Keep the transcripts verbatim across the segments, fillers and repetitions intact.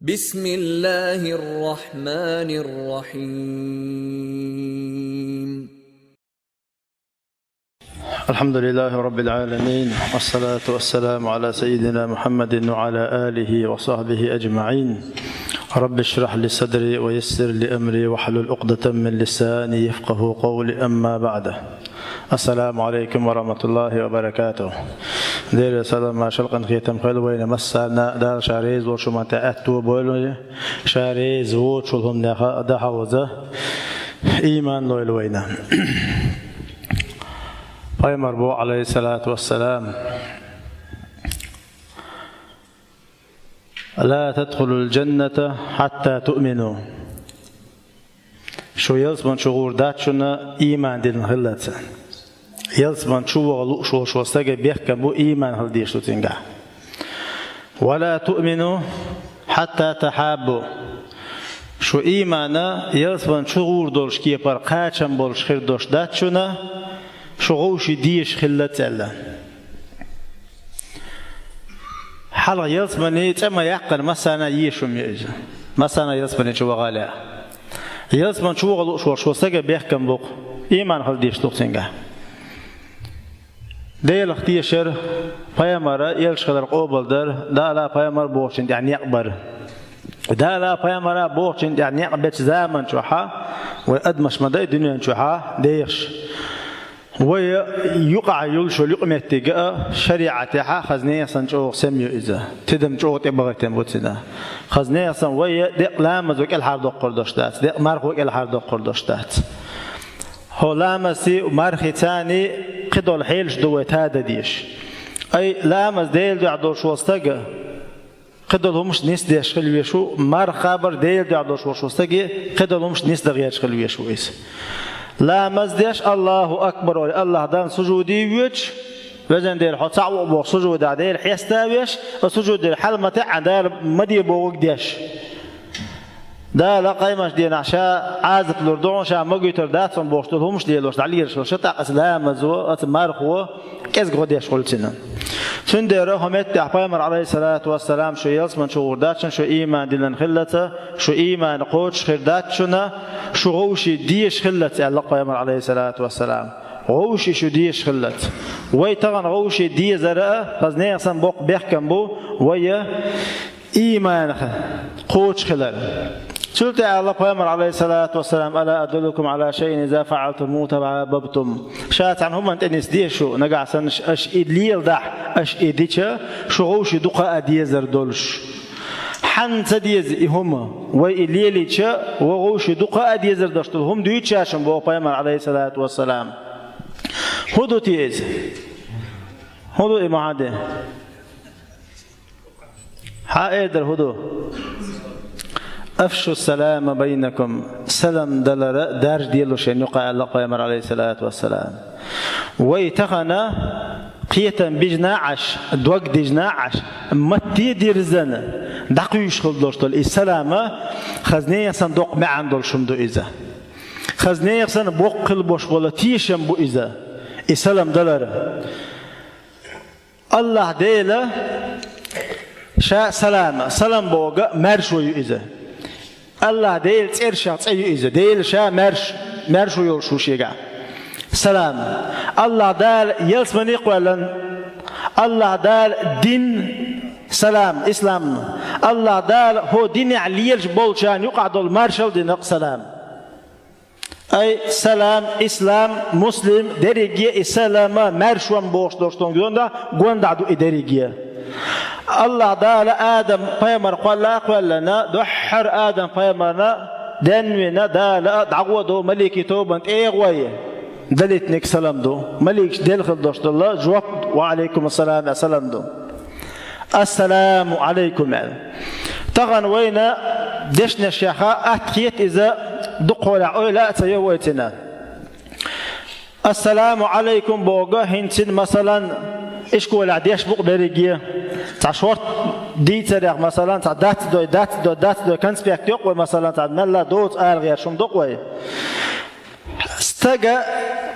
بسم الله الرحمن الرحيم. الحمد لله رب العالمين، والصلاة والسلام على سيدنا محمد وعلى آله وصحبه أجمعين. رب اشرح لي صدري ويسر لي أمري واحلل عقدة من لساني يفقه قولي، أما بعد. السلام عليكم ورحمة الله وبركاته. Дера салам, маршал, къинхетам хилда вайна массарна, Дала Ша реза волчу хӀуманна тӀе аьтто бойла вай, Ша реза воцчул хӀуманех дӀахьовза, иман лойла вайна. Пайхамара боху, Ӏалайхиссалату вассалам: «لا تدخلوا الجنة حتى تؤمنوا». Шу ялсамани чу гӀур дац шуна иман диллина хиллалц. Ялсамани чу ваха лууш волчу стага бехкам бу иман хила дезаш ду цуьнгахь. «ولا تؤمنوا حتى تحابوا». Шу иман ялсамани чу гӀур долчу кепара кхачам болуш хир долуш дац шуна, шу вовшийн дезаш хиллалц аьлла. Хьалха ялсамани цӀе ма яьккхина, массарна а езаш хӀума ю иза. Массарна а ялсамани чу ваха лаьа. Ялсамани чу ваха лууш волчу стага бехкам бу-кх, иман хила дезаш ду-кх цуьнгахь. Делах тешар, пайхамар элча хилар къобалдар, Дала пайхамар бохучунна тӀехь некъ бар. Дала пайхамара бохучунна тӀехь некъ бечу заман чохь, вай адамаш ма дай дуьнен чохь дехаш. Вай юкъахь йолуш йолу юкъаметтиг а шариӀатехь хаза нехан санна чӀогӀа сема ю иза. Тидам чӀогӀа тӀебахийтина бу цуьнан. Хаза нехан санна вай декъа ламазо кӀелхьардоккхур долуш дац, декъа мархо кӀелхьардоккхур долуш дац. ХӀо ламазций, мархицаний кхидолу хьелаш ду вай тада дезаш. Ай, ламаз Делан дуьхьа долуш волу стага кхидолу хӀумаш нисдеш хила везаш ву, марха кхабар Делан дуьхьа долуш волчу стаге кхидолу хӀумаш нисдан гӀерташ хила везаш ву иза. Ламаз деш, Аллаху акбар олий, Аллах Далла сужуде воьдуш, везан Дела, хьо цхьаъ ву бохуш сужудехь Дела хьеста а веш, а сужудера хьал ма таьӀна Дала ма де бохург деш. Дала кхоймаш денахь Ша Ӏазап лур ду хьуна, Ша магуьйтур дац хьуна бохуш долу хӀумаш лелош дӀалелаш волуш, тӀаккха аса ламазо, аса мархо кӀезиг гӀо деш хуьлу цуьнан. Цундела хӀокху меттехь пайхамар, Ӏалайхиссалату вассалам, шу ялсамани чу гӀур дац шуна, шу иман диллина хиллалц, шу иман кхочуш хир дац шуна, шу вовшийн дезаш хиллалц аьлла пайхамар, Ӏалайхиссалату вассалам. Вовшийн шу дезаш хиллалц. Вай тахана вовшийн дезар а хаза нехан санна боккха бехкам бу, вай иман кхочуш хилар. Цул тӀаьхьа аьлла пайхамар, Ӏалайхиссалату вассалам: «ألا أدلكم على شيء إذا فعلتموه تحاببتم». Ша цхьана хӀуманна тӀе нисдехьа шу, нагахь санна аша и леладахь, аша и дича, шу вовшийн дукха а дезар долуш. Хьанна ца деза и хӀума, вай и лелийча, вай вовшийн дукха а дезар долуш долу хӀума дуьйцу ша шуна боху пайхамар, Ӏалайхиссалату вассалам. ХӀун ду те иза? ХӀун ду и, Мухьаммаде? Хьан эр дара хӀун ду? «أفشوا السلام بينكم». Салам далар даржа дело шайн юкъа аьлла пайхамар, Ӏалайхиссалату вассалам. Вай тахана кхетам бижина Ӏаш, дог дижина Ӏаш, матте дирзина, дӀакхуьйсуш хила долуш долу и салама хаза нехан санна доккха маьӀна долуш хӀума ду иза. Хаза нехан санна боккха хила бош болу тешам бу иза, и салам далар. Аллах Дела Ша салама, салам боху маьршо ю иза. Аллах Делан цӀерашах цӀе ю иза. Дела Ша маьрш-, маьршо йолуш ву шегахь. Салам. Аллах Дала ялсамани кхоьллина. Аллах Дала дин салам, ислам. Аллах Дала хӀо динехь лелаш болчарна юкъахь долу маршалла дина-кх салам. Ай, салам, ислам, муслим, дерриге и салама, маьршонна бохуш долуш тонга гонда, гонда ду и дерриге. Аллах Дала Адам пайхамар кхолла а кхоьллина, дуьххьара Адам пайхамарна денвина Дала а дӀагӀо до маликий тобанна тӀе а гӀой, далитниг салам ду. Маликаш делла хила долуш долу жоп, ва алейкум ассалам, а салам ду. Ассаламу алайкум аьлла. Тахана вайна дешнашеха атта хета иза дукхахьолехь ойла а ца йо вай цуьнан. Ассаламу алайкум боху хӀинца, масалан, ишколехь деш бу-кх берриге. Цхьа шорта дийцарех, масалан, цхьа дац дой, дац дой, дац дой, конспект йо-кх вай, масалан, цхьа мелла доцу арагӀераш хӀума до-кх вай. Стага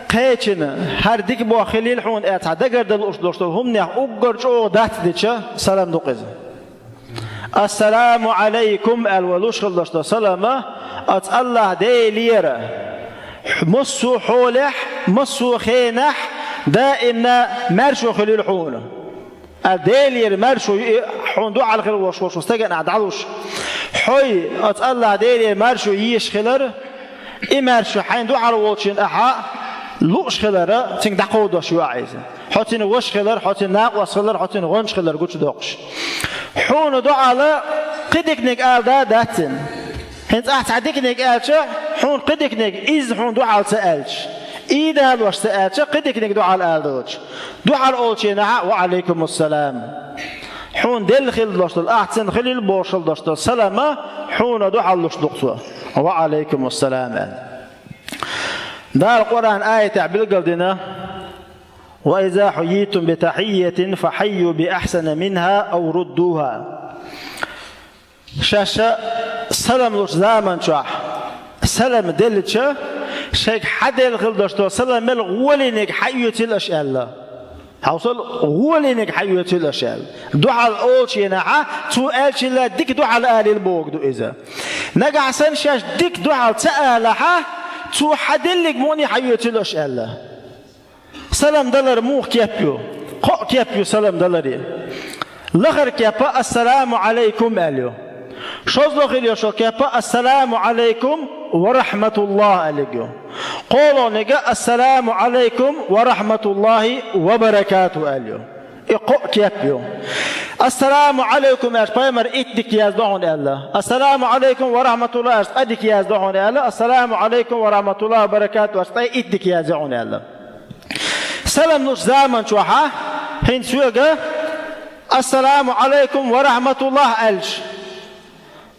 кхечина, хӀара дика боху хилийла хьуна аьлла, цхьа дагардала лууш долуш долу хӀуманех уггар чӀогӀа дац дича, салам ду-кх иза. «Ассаламу Ӏалайкум», — аьлла, вай луш хила долаш дола салам, оцу АллахӀ Делера, массо а хьолехь, массо а хенахь, даимна маьршо хуьлийла хьуна. А Делера маьршо ю и хьуна дуьхьал хила волуш волчу стагана ахь дӀалуш. Хьой оцу АллахӀ Делера маьршо езаш хилар, и маьршо хьайна дуьхьал волчунна ахьа лууш хилар, цуьнга дӀакховдош ю ахьа иза. Хьо цуьнан ваша хилар, хьо цуьнан накъост хилар, хьо цуьнан гӀонча хилар гучудоккхуш. Хьуна дуьхьал кхин диканиг ала дан а дац цуьнан. ХӀинца ахь цхьа диканиг аьлча, хьуна кхин диканиг, иза хьуна дуьхьал ца аьлча, ийдалош ца аьлча, кхин диканиг дуьхьал ала доцуш. Дуьхьал олученахьа: «Ва Ӏалайкумуссалам». Хьуна делла хила долуш долу, ахь цунна хуьлийла бохуш хила долуш долу салам хьуна дуьхьал луш ду-кх цо. «Ва Ӏалайкумуссалам», — аьлла. Дала Къуръан аятехь билгалдина: «Ва иза хьуййитум би тахьиййатин фа хьаййу би ахьсана минхьа ав руддухьа». Шаьш салам лучу заман чохь салам делча, шайга хьан делла хила долуш долу салам мел гӀолийниг хьаоьцийла аша аьлла. Хьовсал, гӀолийниг хьаоьцийла аша аьлла. Дуьхьал олученахьа, цо аьллачунна дика дуьхьал алийла бохург ду иза. Нагахь санна шаьш дика дуьхьал ца алахьа, цо хьан деллиг мукъане хьаоьцийла аша аьлла. Салам далар муха кеп ю? Кхоъ кеп ю салам даларе. Лахара кеп «Ассаламу Ӏалайкум» аьлла ю. ШозлагӀа хила йолу кеп «Ассаламу Ӏалайкум ва рахьматуллахӀ» аьллиг ю. КхоалгӀаниг «Ассаламу Ӏалайкум ва рахьматуллахӀи ва баракатухӀ» аьлла ю. И кхоъ кеп ю. «Ассаламу Ӏалайкум» аьлча, пайхамар итт дика яздо хьуна аьлла. «Ассаламу Ӏалайкум ва рахьматуллахӀ» аьлча, ткъа дика яздо хьуна аьлла. «Ассаламу Ӏалайкум ва рахьматуллахӀи ва баракатухӀ» аьлча, ткъе итт дика язъе хьуна аьлла. Салам лучу заман чохьа хӀинца соьга «Ассаламу Ӏалайкум ва рахьматуллахӀ» аьлча,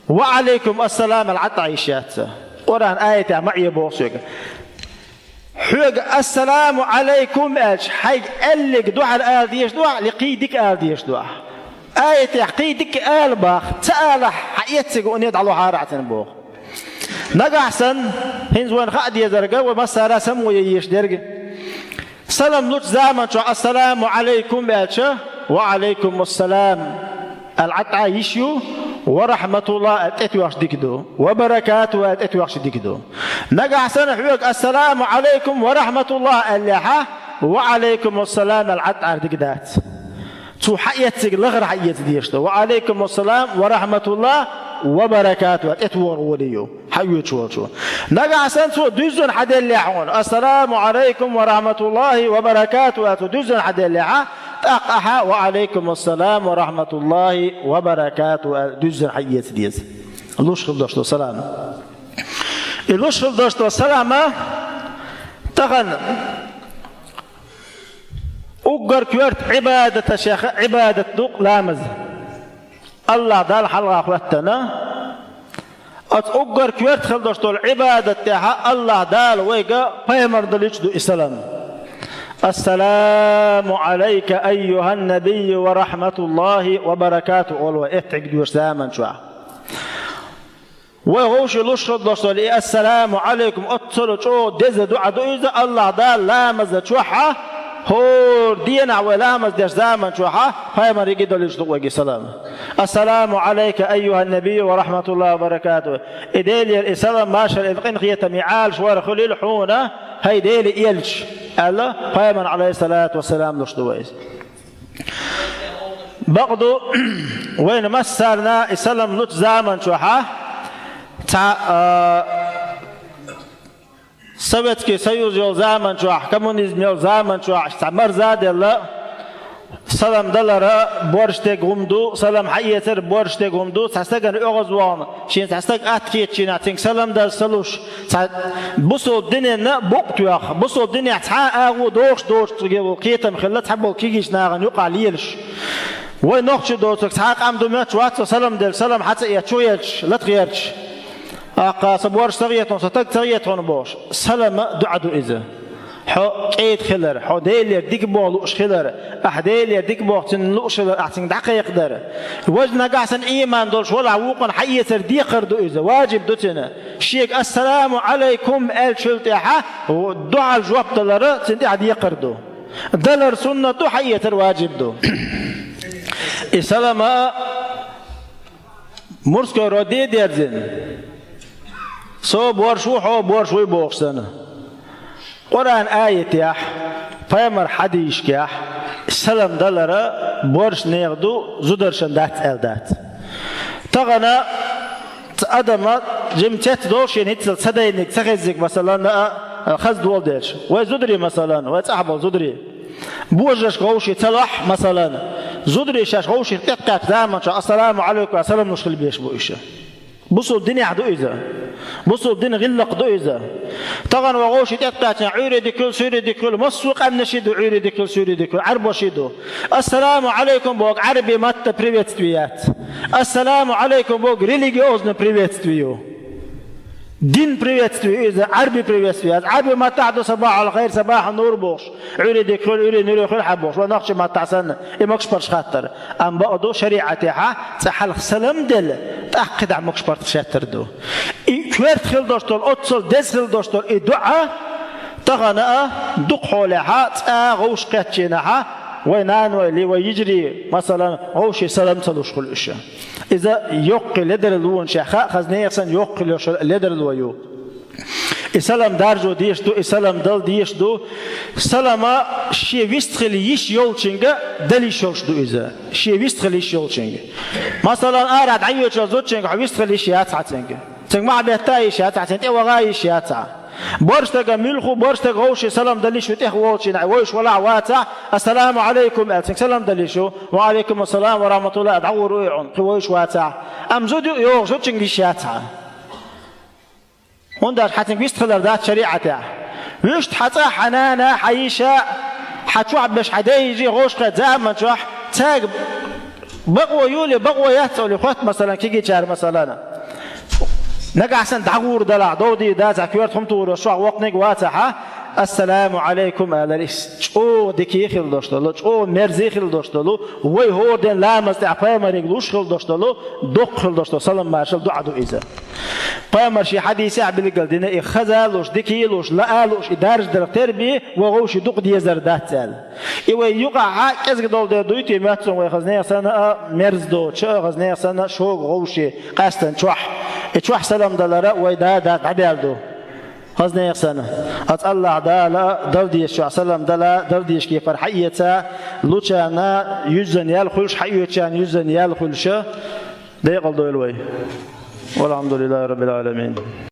«Ва Ӏалайкум ассалам» аьлла Ӏад а йиш яц. Къуръан аятехь ма Ӏе боху соьга. Хьоьга «Ассаламу Ӏалайкум» аьлча, хьайга аьллиг дуьхьал ала дезаш ду ахь, я кхин дика ала дезаш ду ахь? Аятехь кхин дика ала боху, ца алахь, хьан эццига уне дӀалохьара ахь цунна боху. Нагахь санна, хӀинца вайна хаа дезарг, вай массара а самаван езаш дерг. Салам лучу заман чохь «Ассаламу Ӏалайкум» аьлча, «Ва Ӏалайкумуссалам» аьлла Ӏад а йиш ю, «Ва рахьматуллахӀ» аьлла тӀетоьхча дика ду, «Ва баракатухӀ» аьлла тӀетоьхча дика ду. Нагахь санна хьоьга «Ассаламу Ӏалайкум ва рахьматуллахӀ» аьллехьа, «Ва Ӏалайкумуссалам» аьлла Ӏад а дика дац. Цо хьан эццига лахара хьаэца дезаш ду. «Ва Ӏалайкумуссалам ва рахьматуллахӀи ва баракатухӀ» аьлла тӀетоха гӀоле ю, хьан оьцуш волчо. Нагахь санна цо дуьззина хьан деллехь хьуна, «Ассаламу Ӏалайкум ва рахьматуллахӀи ва баракатухӀ» аьлла цо дуьззина хьан деллехьа, тӀаккха ахьа «Ва Ӏалайкумуссалам ва рахьматуллахӀи ва баракатухӀ» аьлла дуьззина хьаэца деза. Луш хила долуш долу салам. И луш хила долуш долу салама тахана уггар коьрта Ӏибадаташех Ӏибадат ду-кх ламаз. АллахӀ Далла хьалха хӀоьттина, оцу уггар коьрта хила долуш долу Ӏибадат тӀехьа АллахӀ Дала вайга пайхамар далуьйтуш ду и салам. «Ассаламу Ӏалайка айюхӀан-набийю ва рахьматуллахӀи ва баракатухӀ», — олу вай эттӀиг доьшу заман чохь. Вай вовшийн луш хила долуш долу и «Ассаламу Ӏалайкум» оццул чӀогӀа деза дуӀа ду иза, АллахӀ Дала ламаза чохьа хӀора денахь вай ламаз деш заман чохьа пайхамарга далуьйтуш ду вайга и салам. «Ассаламу Ӏалайка айюхӀан-набийю ва рахьматуллахӀи ва баракатухӀ». И Делера и салам, маршалла, и къинхетам, и Ӏалашвар хуьлийла хьуна, хӀай Делан элча, аьлла, пайхамарна, Ӏалайхиссалату вассалам, луш ду вай иза. Бакъду, вайна массарна и салам лучу заман чохьа цхьа, а, Советский Союз йолу заман чохь, коммунизм йолу заман чохь цхьа марза а делла, салам далара борш дерг хӀума ду, салам хьаэцара борш дерг хӀума ду, цхьа стагана оьгӀазвахана, шена цхьа стаг атта кхетачийнахь цуьнга салам дан ца луш, цхьа бусалба динна букъ тоьхна, бусалба динехь цхьа а агӀо дохуш доцуш цуьнга волу кхетам хилла цхьаболу кегийчу нахана юкъахь лелаш. Вай нохчий доцург цхьа а къам ду моьттуш вац со салам делла, салам хьа ца эцча, чу гӀерташ, лата гӀерташ. Аккха, сан борш ца гӀетта хьуна, сан таг ца гӀетта хьуна бохуш, салама дуӀа ду иза. Хьо кӀеда хилар, хьо Делера дика боху лууш хилар, ахь Делера дика боху цунна лууш хилар, ахь цуьнга дӀакхайкхадар. Важа нагахь санна ийман долуш валахь вукхунна хьаэцар декхар ду иза, важиб ду цуьнан. Шега «Ассаламу Ӏалайкум» аьллачул тӀаьхьа дуьхьал жоп далар цуьнан тӀехь декхар ду. Далар суннат ду, хьаэцар важиб ду. И салама Морской роде дерзина. Со борш ву, хьо борш вуй бохуш санна. Къуръан аятехь, пайхамар хьадийшкехь, салам далара борш нехан ду, зударшна дац аьлла дац. Тахана цхьа адама жима цец долу шена хӀинццалц ца дайниг, ца хезниг, масалан, а, хаза дола дерш. Вай зударий, масалан, вай цӀахь болу зударий. Божаршка вовший ца лохь, масалан, зударий шаьш вовших тӀекхаьчча заманчохь «Ассаламу Ӏалайкум» аьлла салам луш хила безаш бу уьш. Бусул динехь ду иза. Бусул дина гӀиллакх ду иза. Тахана вай вовший тӀекхаьчча, Ӏуьйре дика хуьлу, суьйре дика хуьлу, массо а къаьмнаш ду, Ӏуьйре дика хуьлу, суьйре дика хуьлу, Ӏарбош ду. «Ассаламу Ӏалайкум» боху Ӏарби матта приветствие яц. «Ассаламу Ӏалайкум» боху религиозный приветствие ю. Дин приветствие иза, Ӏарби приветствие. Аз Ӏарби маттахь ду «Сабахьал хайр, сабахьан нур» бохуш, Ӏуьйре дика хуьлу, Ӏуьйре нуьре хуьлу хьан бохуш, вай нохчи маттахь санна, и могуш парш хаттар. Амма бакъ ду, шариӀатехьа цкъа хьалха салам делла, тӀаккха кхидӀа могуш парш хаттар ду. И коьрта хила долуш долу, оццул деза хила долуш долу и дуӀа, тахана а, дукха хьолехьа, цкъа а вовшах кхаьччинехьа, вай нанойли, вай йижарий, масалан, вовший салам ца луш хуьлу уьш. Иза йоккхий ледарлонаш, хаа, хаза нехан санна йоккхий ледарло ю. И салам даржо дезаш ду, и салам дала дезаш ду. Салама шен вистхила йиш йолчуьнга дала йиш йолуш ду иза. Шен вистхила йиш йолчуьнга. Масалан, арахь дӀайоьдучу зудчуьнга хьо вистхила йиш яц хьан цуьнга. Цуьнга мохь бетта йиш яц хьан, цуьнан тӀе ваха йиш яц хьан. Борш стага муьлхха, борш стага вовший салам дала йиш ю, тӀех волчу хьайн вовшах валахь вацахь, «Ассаламу Ӏалайкум» аьлла, цуьнга салам дала йиш ю. «Ва Ӏалайкум ассалам ва рахьматуллахӀ» аьлла, дӀагӀур ву и хьуна, кхин вовшах вацахь. Амма зуда ю, йогӀуш зудчуьнга йиш яц хьан. ХӀунда аьлча хьан цуьнга вистхилар дац шариӀатехь. Вуьшта хьан цӀа, хьан нана, хьан йиша, хьан чохь беш хьан ден йижи гӀовшахкхетта заманчохь, цаьрга бакъо юлий, бакъо яц олий хоьтту, масалан, кегийчара, масалан. Нагахь санна дӀагӀур далахь, дов дийр дацахь, коьрта хӀума тухур йолуш чохь воккханиг вацахь, «Ассаламу Ӏалайкум» алар, иза чӀогӀа дика хила долуш долу, чӀогӀа мерза хила долуш долу, вай хӀора ден ламаз тӀехь пайхамарига луш хила долуш долу, доккха хила долуш долу салам-маршалла дуӀа ду иза. Пайхамар шен хьадисехь билггал дина, и хаза а луш, дика а луш, лаа а луш, и даржадарх терби вай вовший дукха дезар дац аьлла. И вай юкъахьа кӀезиг долу дела дуй те моьтту суна, вай хаза нехан санна а мерза доцуш а, хаза нехан санна а шога вовший къаьстина чохь. И чохь салам далара вай да, да, дӀадаьлла ду. Хаза нехан санна. Аса АллахӀ Дала дала дезачохь салам дала, дала дезачу кепара хьаэца, лучарна юьззина ял хуьлуш, хьаоьцучарна юьззина ял хуьлуш, декъала дойла вай. ВалхьамдулиллахӀи Раббил Ӏаламин.